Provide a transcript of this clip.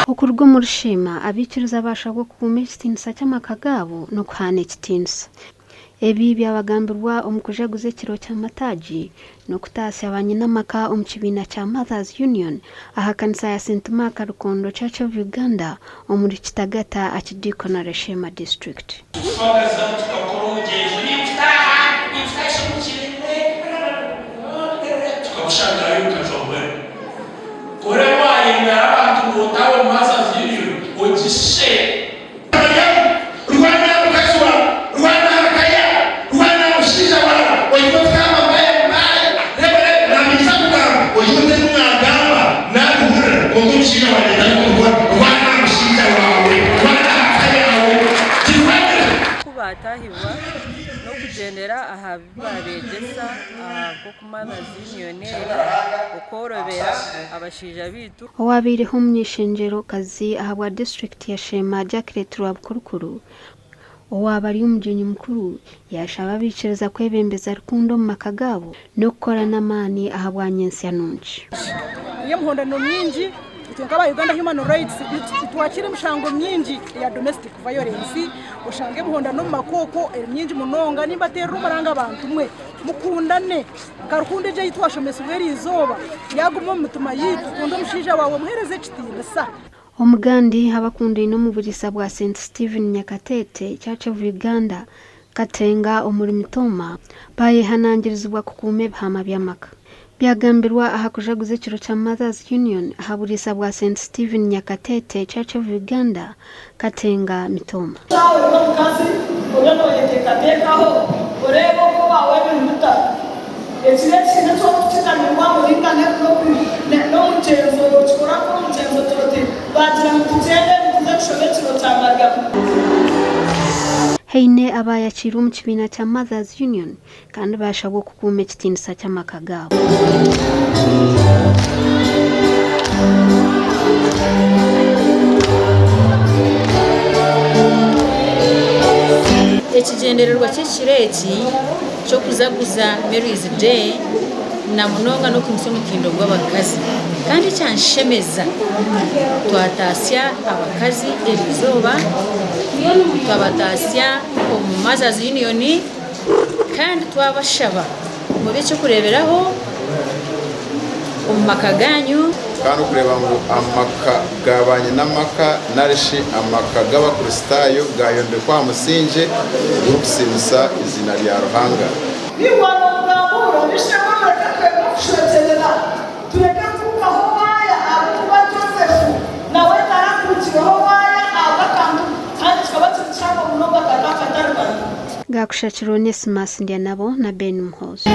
Okuruga omuri Sheema, abaikiriza baashabwa okukuuma ekitiinisa ky'amaka gaabo n'okuhaana ekitiinisa. Ebi byabagambirwa omu kujaguza ekiro ky'amataagi n'okutaasya banyinamaka omu kibiina kya Mothers Union aha kanisa ya Saint Mark Rukondo Church of Uganda omuri Kitagata Archdeaconry Sheema District. Tukagazaho tukakora omugyenzo, ninkutaaha, ninkutaahisa omu kirere, tukakushangayo omukazi wamwe. Ku oraabe waayendara abantu ngu otaahe omu Mothers Union, ogishe. Mariamu, rwana aha mukazi waawe, rwana aha ka yaawe, rwana aha mushaija waawe, ogire oti kamba mbaye mbaye, reeba reeba, nabaija kugamba, ogire oti ebi mwagamba nabihurira, kwonka omushaija wangye tarikubikora, rwana aha mushaija waawe, rwana aha ka yaawe, girwanire. Ku baatahibwa n'okugyendera aha bi baabeegyesa nk'oku Mothers Union eri, okworobera abashaija baitu. Owabaireho omuny'eishengyero-kazi ahabwa disiturikiti ya Sheema, Jacquelette Rwabukurukuru, owaaba ari omugyenyi mukuru, yaashaba abaikiriza kwebembeza rukundo omu maka gaabo n'okukora n'amaani ahabwa nyentsya nungi. Eriyo emihondano mingi itwe nk'aba Uganda Human Rights nitwakiira emishango mingi eya domestic violence oshanga emihondano omu maka okwo eri mingi munonga nimbateerera omuranga abantu mwe mukundane Nka rukundo egyo ei twashomesibwa eri izooba yaaguma omu mitima yaitu, kunda omushaija waawe omuheereze ekitiinisa. Omugandi abakundaine omu buriisa bwa Saint Stephen Nyakatete Church of Uganda, Katenga omuri Mitooma baayehanangirizibwa kukuuma ebihama by'amaka. Byagambirwa aha kujaguza ekiro kya Mothers Union aha buriisa bwa Saint Stephen Nyakatete Church of Uganda, Katenga, Mitooma. Waaba ori omukazi, obe nooyeteekateekaho oreebe oku obaaho ebintu bitatu. Ekiro eki haine eki orikukiganirwa oringane n'omugyenzo nookikora nk'omugyenzo ogira oti, Baagira ngu tugyende nituza kushoma ekiro kya Mariamu. Haine abaayakiirwe omu kibiina kya Mothers Union kandi baashabwa okukuuma ekitiinisa ky'amaka gaabo. Ekigyendererwa ky'ekiro eki ky'okuzaguza Mary's Day na munonga n'okwimutsya omutindo gw'abakazi kandi ekyanshemeza twataasya abakazi eriizooba twabataasya omu Mothers Union. Kandi twabashaba mube eky'okureeberaho omu maka gaanyu. Kandi okureeba ngu amaka ga banyinamaka nari shi amaka g'Abakristaayo gaayombekwa aha musingye ogurikusiimisa eiziina rya Ruhanga. Nigwa n'omugambura, Bishemwe mureke twebwe okushwekyerera, tureke kurukaho waaya ahabw'okuba Joseph nawe tarakurukireho waaya ahabw'akantu kandi kikaba kiri kihango munonga kari akataribani. Gaakushakirwa Onesmus Ndyanabo na Ben Muhoozi.